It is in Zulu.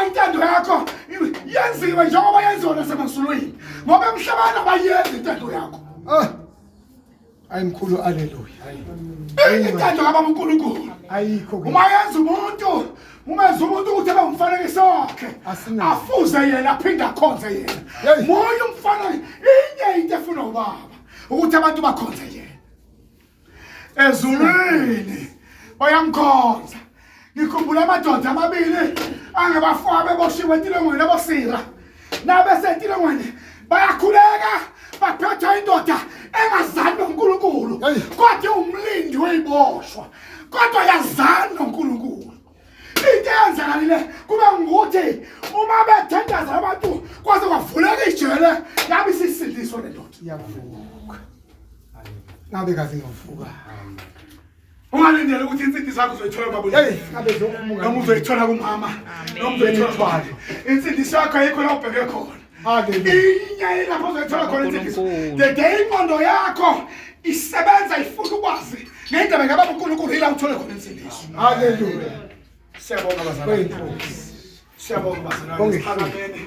Baba, intando yakho yenziwe njengoba yenziwa nasemazulwini, ngoba emhlabeni abayenzi intando yakho. Ah. Ayi mkhulu, haleluya. Intando kababa uNkulunkulu ayikho. Uma yenza umuntu, umenza umuntu ukuthi abe umfanekiso wakhe, afuze yena, aphinde akhonze yena. Munye umfana, inye into efuna ubaba ukuthi abantu bakhonze yena. Ezulwini bayamkhonza. Ngikhumbula amadoda amabili angabafowabo beboshiwe etilongweni, abosira nabesetilongweni, bayakhuleka, baphetha indoda engazani noNkulunkulu, kodwa umlindi weyiboshwa, kodwa yazani noNkulunkulu. Into eyenzakalile kube ngukuthi uma bethandaza abantu, kwaze kwavuleka ijele, yabe isisindiswa le ndoda. Iyavuka, ngabe kaze ngiyovuka. Ungalindeli ukuthi insindiso yakho uzoyithola kubaba. Hey, ngabe zokhumuka. Noma uzoyithola kumama, noma uzoyithola kubani. Insindiso yakho ayikho la ubheke khona. Haleluya. Inye lapho uzoyithola khona insindiso. The day ingqondo yakho isebenza ifuna ukwazi ngendaba kababa uNkulunkulu, ila uthole khona insindiso. Haleluya. Siyabonga bazalwane. Kwenkosi. Siyabonga bazalwane. Bonke. Siphakameni.